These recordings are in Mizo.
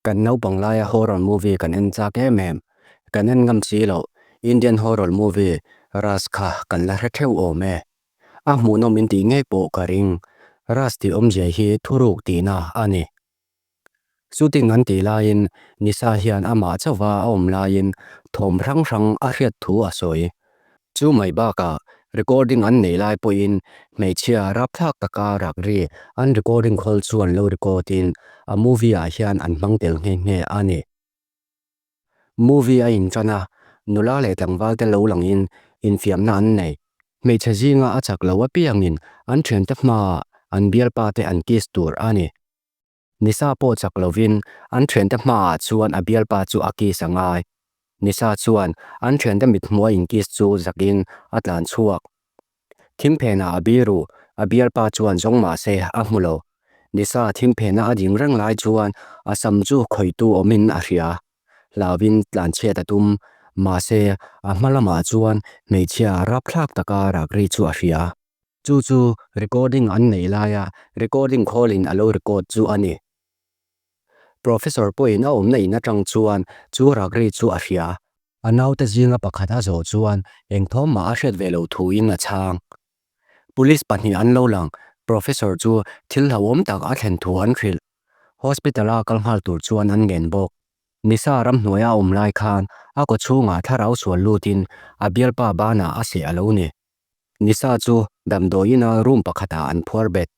Kan naupang laia horror movie kan en chak em em, kan en ngam si loh Indian horror movie Rust kha kan la hre theuh awm e. A hmuhnawm in tih ngei pawh ka ring. Rust tih awmzia hi thuruk tihna a ni. Shooting an tih laiin Nisa hian amah chauha a awm laiin thawm hrang hrang a hriat thu a sawi. Chu mai bakah recording an nei lai pawhin hmeichhia rapthlak taka rak ri an recording khawl chuan lo record in a movie ah hian an hmang tel nghe nghe a ni. Movie a intan a, nula leh tlangval te lo langin infiamna an nei. Hmeichhe zinga a chak lo apiangin an thiante hmaah an bialpa te an kiss tur a ni. Nisa pawh chak lovin an thiante hmaah chuan a bialpa chu a kiss a ngai. Nisa chuan an thiante mithmuai inkiss chu zakin a tlan chhuak. Thingphenah a biru, a bialpa chuan zawng mah se a hmu lo. Nisa thingphena a ding reng lai chuan a sam chu khawihtu awmin a hria. Hlauin tlanchhiat a tum, mahse a hma lamah chuan hmeichhia rapthlak taka rak ri chu a hria. Chu chu recording an neih laia recording khawlin a lo record chu a ni. Professor pawhin a awmna in atang chuan chu rakri chu a hria. A naute zinga pakhat a zawh chuan eng thawm mah a hriat ve loh thuin a chhang. Police pahnih an lo lang, Professor chu thil hlauhawm tak a thlen thu an hrilh. Hospital-a kal nghal tur chuan an ngen bawk. Nisa ramhnuaia a awm lai khan a kawchhungah thlarau sual lutin a bialpa banah a seh a lo ni. Nisa chu damdawiina room pakhatah an phuar bet.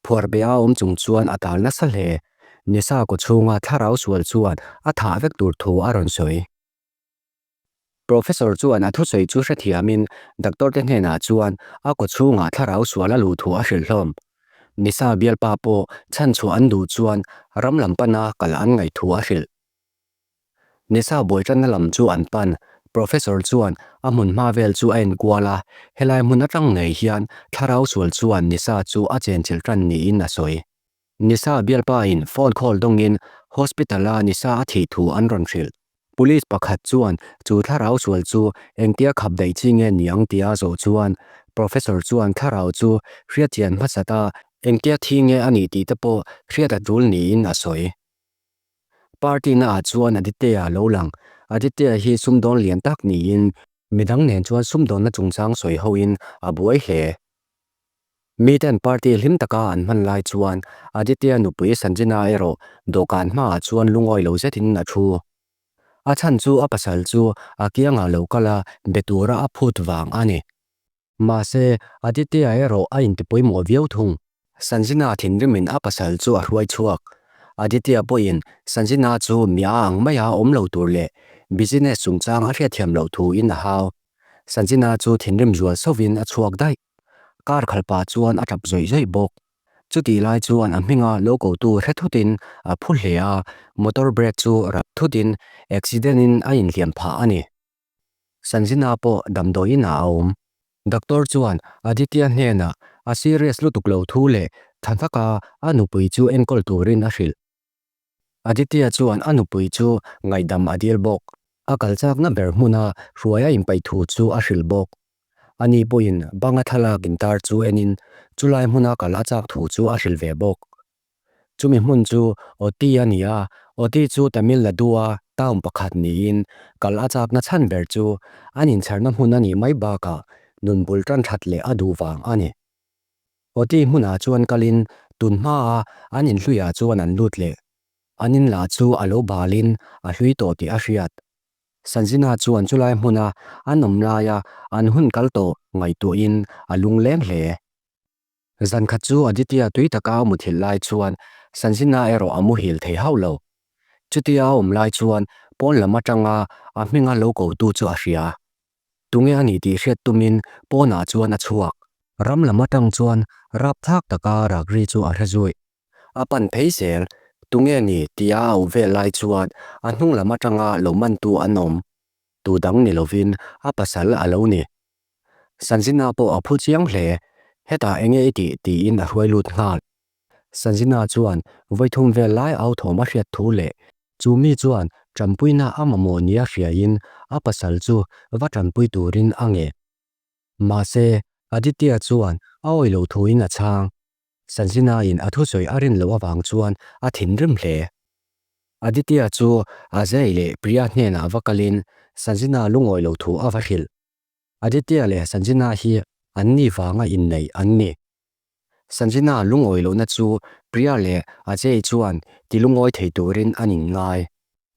Phuar beh a awm chung chuan a tal nasa hle. Nisa kawchhunga thlarau sual chuan a thah vek tur thu a rawn sawi. Professor chuan a thusawi chu hrethiamin doctor te hnenah chuan a kawchhungah thlarau sual a luh thu a hrilh hlawm. Nisa bialpa pawh chhanchhuah an duh chuan ram lam pana kal an ngaih thu a hrilh. Nisa buaitanna lam chu an pan. Professor chuan a hmun hma vel chu a enkual a, helai hmun atang ngei hian thlarau sual chuan Nisa chu a chenchilh tan niin a sawi. Nisa bialpain phone call dawngin hospital-a Nisa a thih thu an rawn hrilh. Police pakhat chuan chu thlarau sual chu engtia khap daih chi nge ni ang tia zawh chuan Professor chuan thlarau chu hriatchian hmasat a, engtia thi nge a nih tih te pawh hriat a tul niin a sawi. Party na ah chuan Aditya a lo lang. Aditya hi sumdawn lian tak niin midang nen chuan sumdawnna chungchang sawi ho in a buai hle. Miten party hlim taka an hman lai chuan Aditya nupui Sanjana erawh dawhkan hmaah chuan lungawi lo zetin a thu. A chhan chu a pasal chu a kiangah lo kal a be tura a phut vang a ni. Mahse, Aditya erawh a intipawimawh viau thung. Sanjana thinrimin a pasal chu a hruai chhuak. Aditya pawhin Sanjana chu mi a ang maia awm lo tur leh business chungchang a hriatthiam loh thuin a hau. Sanjana chu thinrim zual sauhin a chhuak daih. Car khalh pah chuan a tap zawih zawih bawk. Chutih lai chuan a hminga lo kotu hre thutin a phu hle a, motor brake chu rap thutin accident in a inhliam phah a ni. Sanjana pawh damdawiin ah a awm. Doctor chuan Aditya hnenah a serious lutuk lo thu leh tha hnaka a nupui chu enkawl turin a hrilh. Aditya chuan a nupui chu ngaihdam a dil bawk. A kal chakna ber hmuna hruai a inpaih thu chu a hrilh bawk. Ani pawhin banga thlalak intar chu enin chulai hmuna kal a chak thu chu a hrilh ve bawk. Chumi hmun chu Ooty a ni a, Ooty chu Tamil Nadu-a town pakhat niin kal a chakna chhan ber chu an inchherna hmun a nih mai bakah nun bul tan that leh a duh vang a ni. Ooty hmunah chuan kalin tun hmaa an inhluiah chuan an lut leh. An in lah chu a lo balin a hlui tawh tih a hriat. Sanjana chuan chulai hmuna an awm laia an hun kal tawh ngaihtuahin a lungleng hle. Zan khat chu Aditya tui taka a muthilh lai chuan Sanjana erawh a muhil thei hauh lo. Chutia a awm lai chuan pawn lam atanga a hminga lo kotu chu a hria. Tunge a ni tih hriat tumin pawnah chuan a chhuak. Ram lam atang chuan rapthlak taka rakri chu a hre zui. A pan phei zel, tunge ni tia a auh vel lai chuan a hnung lam atanga lo mantu an awm. Tu dang ni lovin a pasal a lo ni. Sanjana pawh a phu chiang hle, hetah enge i tih tiin a hruai lut nghal. Sanjana chuan vawithum vel lai au thawm a hriat thu leh chu mi chuan tanpuina a mamawh nia hriain a pasal chu va tanpui turin a nge. Mahse, Aditya chuan a awih loh thuin a chhang. Sanjana-in a thusawi a rin loh avang chuan a thinrim hle. Aditya chu Ajay leh Priya hnenah va kalin Sanjana lungawi lo thu a va hrilh. Aditya leh Sanjana hi an ni vanga inneih an ni. Sanjana lungawi lohna chu Priya leh Ajay chuan ti lungawi thei turin an inngai.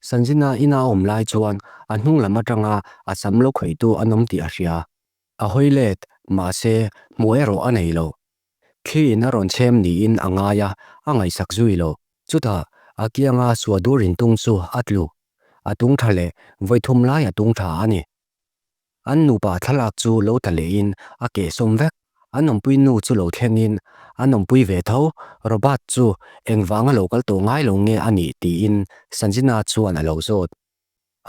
Sanjana ina a awm lai chuan a hnung lam atanga a sam lo khawihtu an awm tih a hria. A hawi let, mahse hmuh erawh a nei lo. Thli in a rawn chhem niin a ngai a, a ngaihsak zui lo. Chutah, a kianga suadur intung chu a tlu. A tung tha leh vawi thum lai a tung tha a ni. An nupa thlalak chu lo tla lehin a kehsawm vek. An awmpui nu chu lo thlengin an awmpui ve tho. Robert chu engvanga lo kal tawh ngai lo nge a nih tiin Sanjana chuan a lo zawt.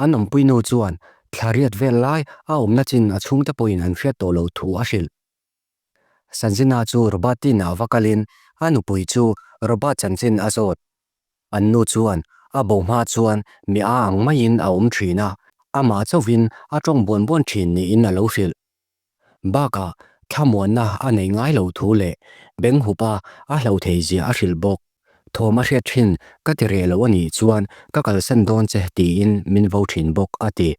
An awmpui nu chuan thla riat vel lai a awmna chin a chhungte pawhin an hriat tawh lo thu a hrilh. Sanjana chu Robert inah va kalin a nupui chu Robert chanchin a zawt. An nu chuan a bo hma chuan mi a ang maiin a awm thin a, amah chauhin a tawng buan buan thin niin a lo hrilh. Bakah thlamuanna a nei ngai lo thu leh beng hupa a hlo thei zia a hrilh bawk. Thawm a hriat thin ka ti reh lo a nih chuan ka kalsan dawn che tiin min vo thin bawk a ti.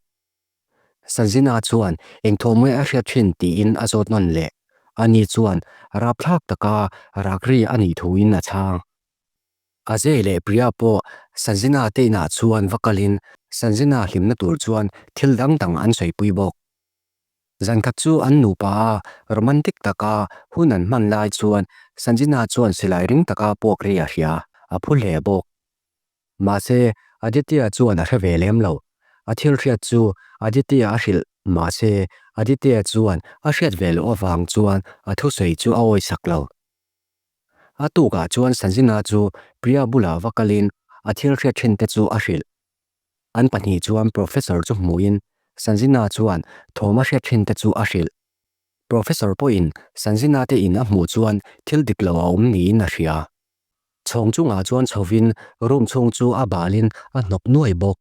Sanjana chuan eng thawm nge a hriat thin tiin a zawt nawn leh. Ani chuan rapthlak taka rak ri a nih thuin a chhang. Ajay leh Priya pawh Sanjana te inah chuan va kalin Sanjana hlimna tur chuan thil dang dang an sawipui bawk. Zankhat chu an nupa a romantic taka hun an hman lai chuan Sanjana chuan silai ring taka puak ri a hria, a phu hle bawk. Mahse, Aditya chuan a hre ve lem lo. A thil hriat chu Aditya a hrilh. Mahse, Aditya chuan a hriat ve loh avang chuan a thusawi chu a awisak lo. A tukah chuan Sanjana chu Priya bulah va kalin a thil hriat thin te chu a hrilh. An pahnih chuan Professor chu hmuhin Sanjana chuan thawm a hriat thin te chu a hrilh. Professor pawhin Sanjana te in a hmuh chuan thil dik lo a awm niin a hria. Chhawng chungah chuan chhovin room chhung chu a balin a hnawk nuai bawk.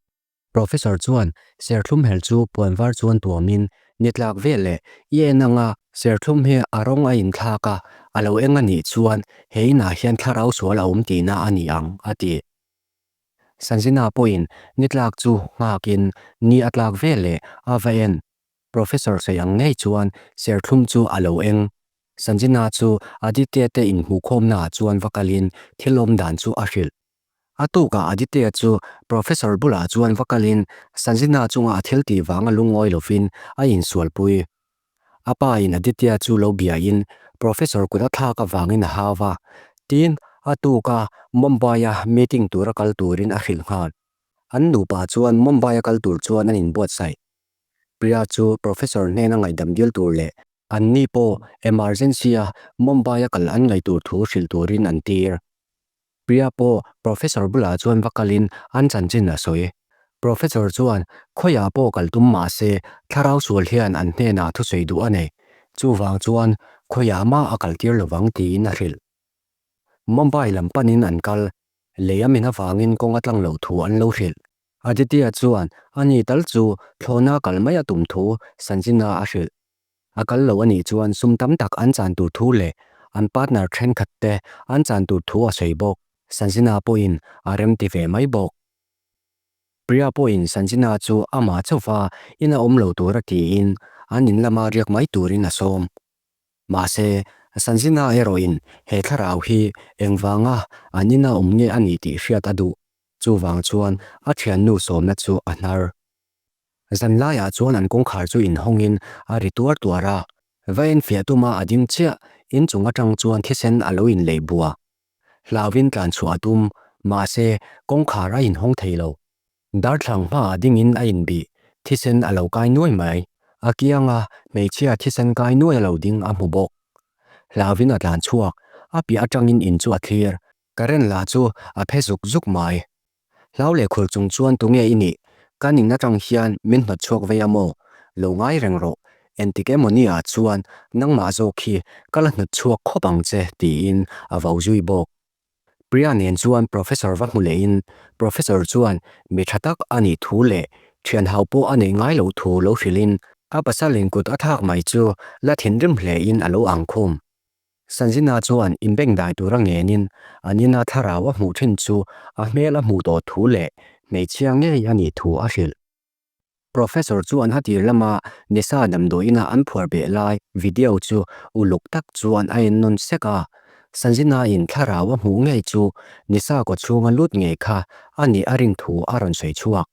Professor chuan serthlum hel chu puan var chuan tuamin ni tlak vel leh i en anga serthlum hi a rawng a inthlak a, a lo eng a nih chuan he inah hian thlarau sual a awm tihna a ni ang, a ti. Sanjana pawhin ni tlak chu nghakin ni a tlak vel leh a va en. Professor sawi ang ngei chuan serthlum chu a lo eng. Sanjana chu Aditya te inhmuhkhawmnaah chuan va kalin thil awm dan chu a hrilh. A tukah Aditya chu Professor bulah chuan va kalin Sanjana chunga a thil tih vanga lungawi lovin a insualpui. A pa in Aditya chu lo biain Professor kut a thlak avangin a hau va, tin a tuka Mumbai-a meeting tura kal turin a hrilh nghal. An nupa chuan Mumbai-a kal tur chuan an inbuatsaih. Priya chu Professor hnena ngaihdam dil tur leh anni pawh emergency-a Mumbai-a kal an ngaih tur thu hrilh turin an tir. Priya pawh Professor bulah chuan va kalin an chanchin a sawi. Professor chuan khawiah pawh kal tum mah se thlarau sual hian an hnenah thusawi duh a nei. Chuvang chuan khawiah mah a kal tir lovang tiin a hrilh. Mumbai lam panin an kal. Lei a min avangin kawng a tlang loh thu an lo hrilh. Aditya chuan a ni tal chu thlawhna kal mai a tum thu Sanjana a hrilh. A kal lo a nih chuan sum tam tak an chan tur thu leh an partner thenkhat te an chan tur thu a sawi bawk. Sanjana pawhin a remti ve mai bawk. Priya pawhin Sanjana chu amah chauhva ina awm lo tura tiin an in lama riak mai turin a sawm. Mahse, Sanjana erawhin he thlarau hi engvanga an ina awm nge a nih tih hriat a duh. Chuvang chuan a thiannu sawmna chu a hnar. Zan laiah chuan an kawngkhar chu inhawngin a ri tuar tuar a, va enfiah tuma a ding chiah inchung atang chuan thisen a lo inlei bua. Hlauvin tlan chhuah a tum, mahse kawngkhar a inhawng thei lo. Darthlang hmaah dingin a inbih, thisen a lo kai nuai mai. A kianga hmeichhia thisen kai nuai a lo ding a hmu bawk. Hlauvin a tlan chhuak, a piah atangin in chu a thlir. Current lah chu a phe zuk zuk mai. Hlau leh khur chung chuan tunge i nih? Kan in atang hian min hnawt chhuak vei a maw? Lo ngai reng rawh. Engtik emaw ni ah chuan nangmah zawk hi ka la hnawt chhuak khawp ang che tiin a vau zui bawk. Priya nen chuan Professor va hmu lehin Professor chuan mi tha tak a nih thu leh thian hau pawh a neih ngai loh thu lo hrilhin a pasalin kut a thlak mai chu la thinrim hlein a lo ang khum. Sanjina chuan inbengdai tura ngenin an ina thlarau a hmuh thin chu a hmel a hmuh tawh thu leh hmeichhia ngei a nih thu a hrilh. Professor chuan a tir lama Nisa damdawiina an phuar beh lai video chu uluk tak chuan a en nawn sek a. Sanjina-in thlarau a hmuh ngei chu Nisa kawchhunga lut ngei kha a nih a rin thu a rawn sawi chhuak.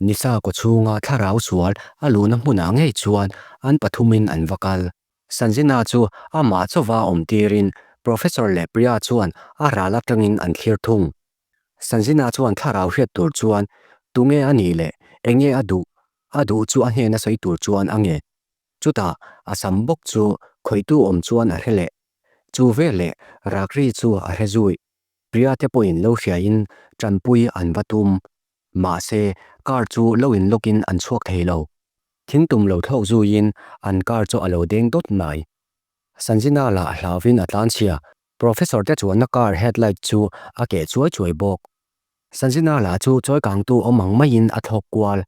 Nisa kawchhunga thlarau sual a luhna hmunah ngei chuan an pathumin an va kal. Sanjina chu amah chauva awm tirin Professor leh Priya chuan a ral atangin an thlir thung. Sanjina chuan thlarau hriat tur chuan tunge a nih leh enge a duh a duh chu a hnena sawi tur chuan a nge. Chutah a sam bawk chu khawihtu awm chuan a hre leh. Chu veleh Rakri chu a hre zui. Priya te pawhin lo hriain tanpui an va tum. Mahse car chu lo in lock in an chhuak thei lo. Thingtum lo thlawk zuiin an car chu a lo deng dawt mai. Sanjina lah hlauvin a tlanchhia. Professor te chuanna car headlight chu a keh chuai chuai bawk. Sanjina lah chu chawikangtu awm ang maiin a thlawk kual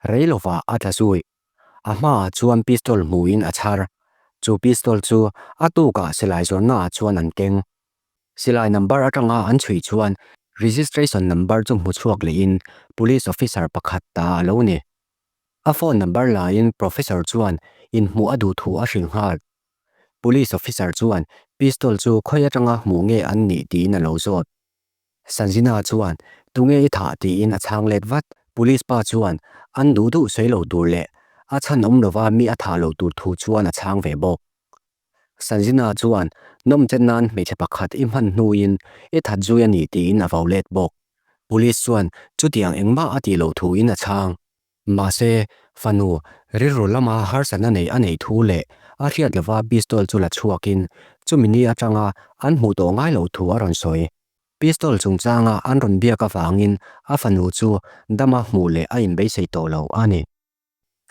rei lovah a tla zui. A hmaah chuan pistol hmuhin a chhar. Chu pistol chu a tukah silai zawrhnaah chuan an keng. Silai number atanga an chhui chuan registration number chu hmu chhuak lehin police officer pakhat ta a lo ni. A phone number laiin professor chuan inhmuh a duh thu a hrilh nghal. Police officer chuan pistol chu khawi atanga hmuh nge an nih tiin a lo zawt. Sanjina chuan tunge i thah tiin a chhang let vat. Police pa chuan an duh duh sawi lo tur leh a chhan awm lova mi a thah lo tur thu chuan a chhang ve bawk. Sanjina chuan nawmchet nan hmeichhe pakhat i hman hnuin i that zui a ni tiin a vau let bawk. Police chuan chutiang engmah a tih loh thuin a chhang. Mahse, fanu rilru lama harsatna nei a neih thu leh a hriat lova pistol chu la chhuakin chumi ni atanga an hmuh tawh ngai loh thu a rawn sawi. Pistol chungchanga an rawn biak avangin a fanu chu dama hmuh leh a inbeisei tawh lo a ni.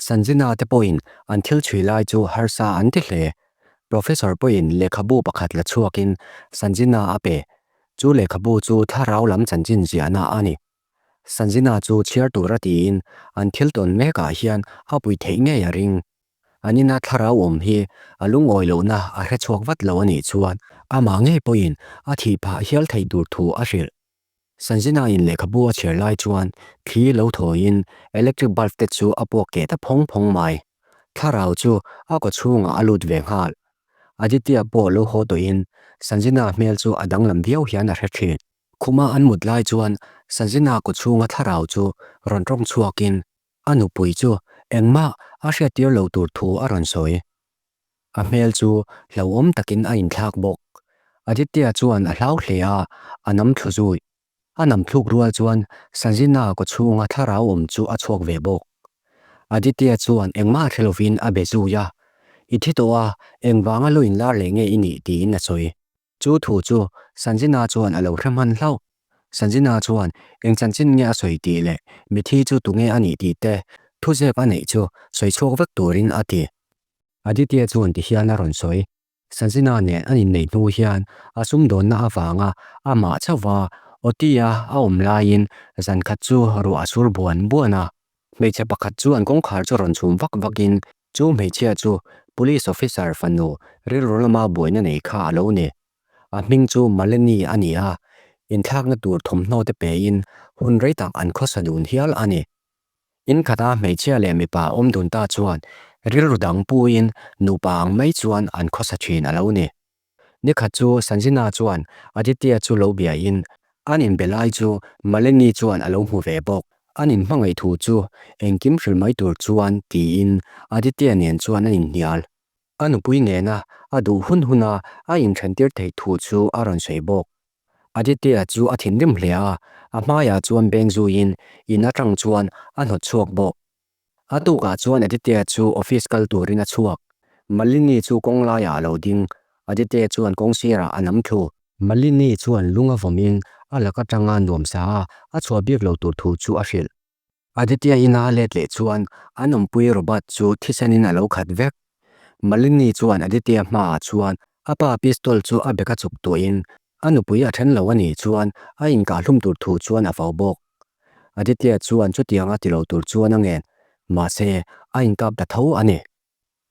Sanjina te pawhin an thil chhui lai chu harsa an ti hle. Professor pawhin lehkhabu pakhat la chhuakin Sanjina a pe. Chu lehkhabu chu thlarau lam chanchin ziahna a ni. Sanjina chu chhiar tura tiin an thil tawn mekah hian a pui theih ngei a ring. An ina thlarau awm hi a lungawi lohna a hre chhuak vat lo a nih chuan amah ngei pawhin a thih phah hial theih tur thu a hrilh. Sanjina-in lehkhabu a chhiar lai chuan thli lo thawiin electric bulb te chu a puak keh ta phawng phawng mai. Thlarau chu a kaw chhungah a lut ve nghal. Aditya pawh lo haw tawhin Sanjina hmel chu a danglam viau hian a hre thin. Khuma an mut lai chuan Sanjina kawchhunga thlarau chu rawn tawng chhuakin a nupui chu engmah a hriattir lo tur thu a rawn sawi. A hmel chu hlauhawm takin a inthlak bawk. Aditya chuan a hlau hle a, a nam thlu zui. A nam thluk rual chuan Sanjina kawchhunga thlarau awm chu a chhuak ve bawk. Aditya chuan engmah hre lovin a be zui a, I thi tawh a, engvanga lu inlar leh nge i nih tiin a sawi. Chu thu chu Sanjina chuan a lo hre hman hlauh. Sanjina chuan eng chanchin nge a sawi tih leh mithi chu tunge a nih tih te thuzep a neih chu sawi chhuak vek turin a ti. Aditya chuan ti hian a rawn sawi. Sanjina nen an inneih hnu hian a sumdawnna avanga amah chauhva Otia a awm laiin zan khat chu ruah a sur buan buan a. Hmeichhe pakhat chuan kawngkhar chu rawn chhum vak vakin Chu hmeichhia chu Police Officer fanu rilru lama buaina nei kha a lo ni. A hming chu Malini a ni a, inthlakna tur thawmhnaw te pein hun rei tak an khawsa dun hial a ni. In khata hmeichhia leh mipa awm dun ta chuan rilru dang puiin nupa ang mai chuan an khawsa thin a lo ni. Nikhat chu Sanjina chuan Aditya chu lo biain an inbe lai chu Malini chuan a lo hmu ve bawk. An inhmangaih thu chu engkim hrilh mai tur chuan tiin Aditya nen chuan an inhnial. A nupui nena a duh hun huna a inthentir theih thu chu a rawn sawi bawk. Aditya chu a thinrim hle a, a hmaiah chuan beng zuiin in atang chuan a hnawt chhuak bawk. A tukah chuan Aditya chu office kal turin a chhuak. Malini chu kawng laiah a lo ding. Aditya chuan kawng sirah a nam thlu. Malini chuan lung a vawmin a lak atanga nuamsa a, a chhuah bik lo tur thu chu a hrilh. Aditya ina a let leh chuan an awmpui Robert chu thisenin a lo khat vek. Malini chuan Aditya hmaah chuan a pa pistol chu a beka chuk tuahin a nupui a then lo a nih chuan a inkahhlum tur thu chuan a vau bawk. Aditya chuan chutiang a ti lo tur chuan a ngen, mahse a inkap ta tho a ni.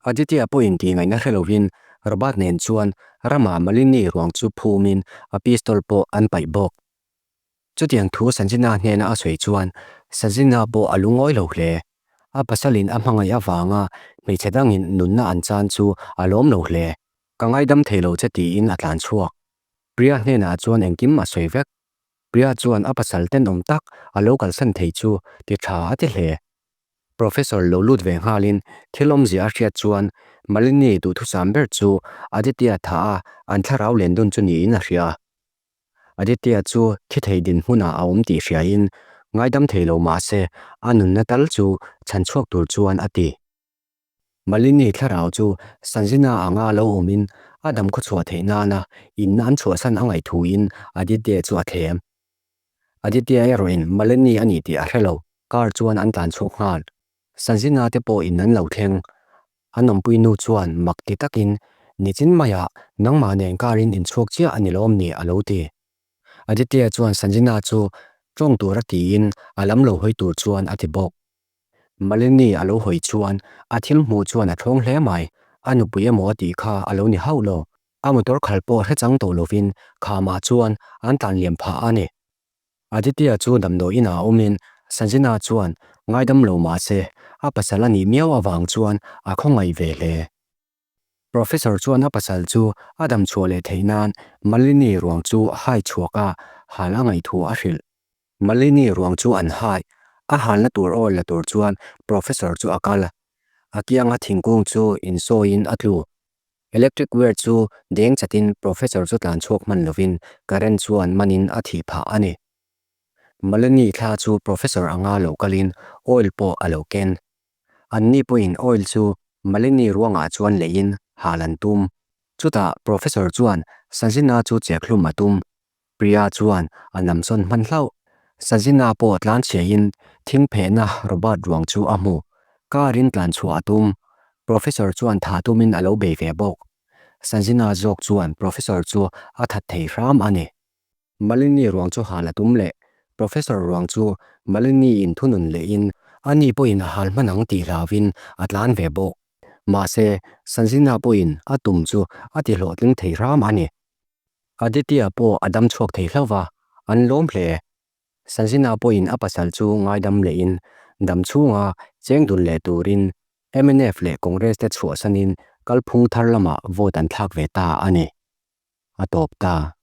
Aditya pawhin tih ngaihna hre lovin Robert nen chuan ramah Malini ruang chu phumin a pistol pawh an paih bawk. Chutiang thu Sanjana hnena a sawi chuan Sanjana pawh a lungawi lo hle. A pasalin a hmangaih avanga hmeichhe dangin nunna an chan chu a lawm lo hle. Ka ngaidam thei lo che tiin a tlan chhuak. Priya hnenah chuan engkim a sawi vek. Priya chuan a pasal tenawm tak a lo kalsan thei chu ti tha a ti hle. Professor lo lut ve nghalin thil awmzia a hriat chuan Malini duhthusam ber chu Aditya tha a an thlarau len dun chu niin a hria. Aditya chu thi thei dinhmunah a awm tih hriain ngaidam thei lo mah se a nunna tal chu chhan chhuak tur chuan a ti. Malini thlarau chu Sanjana anga lo awmin a dam khawchhuah theih nana in an chhuahsan a ngaihthuin Aditya chu a thlem. Aditya erawhin Malini a ni tih a hre lo, car chuan an tlan chhuak nghal. Sanjana te pawh in an lo thleng. An awmpui nu chuan mak ti takin, Nichin maiah nangmah nen car in inchhuak chiah a ni lawm ni a lo ti. Aditya chuan Sanjana chu tawng tur a tiin a lam lo hawi tur chuan a ti bawk. Malini a lo hawi chuan a thil hmuh chuan a thawng hle mai, a nupui emaw a tih kha a lo ni hauh lo. A motor khal pawh hre chang tawh lovin khamah chuan an tlan liam phah a ni. Aditya chu damdawi inah awmin Sanjana chuan ngaidam lo mah se a pasal a nih miau avang chuan a khawngaih ve hle. Professor chuan a pasal chu a dam chhuah leh theih nan Malini ruang chu hai chhuak a hal a ngaihthu a hrilh. Malini ruang chu an hai, a halna tur oil la tur chuan Professor chu a kal. A kianga thingkung chu insawiin a tlu. Electric wire chu deng chatin Professor chu tlan chhuak hman lovin current chuan manin a thih phah a ni. Malini thla chu Professor anga lo kalin oil pawh a lo ken. Anni pawhin oil chu Malini ruangah chuan leiin hal an tum. Chutah Professor chuan Sanjana chu chekhlum a tum. Priya chuan a namsawn hman hlauh. Sanjana pawh tlanchhiain thing phehna Robert ruang chu a hmu. Car in tlanchhuah a tum. Professor chuan tha tumin a lo bei ve bawk. Sanjana zawk chuan Professor chu a that thei hram a ni. Malini ruang chu hal a tum leh. Professor ruang chu Malini in thunun lehin ani pawhin a hal hman ang tih hlauvin a tlan ve bawk. Mahse, Sanjana pawhin a tum chu a ti hlawhtling thei hram a ni. Aditya pawh a dam chhuak thei hlauh va, an lawm hle. Sanjana pawhin a pasal chu ngaidam lehin dam chhunga cheng dun leh turin mnf leh Congress te chhuahsanin kalphung thar lamah vote an thlak ve ta a ni. A tawp ta.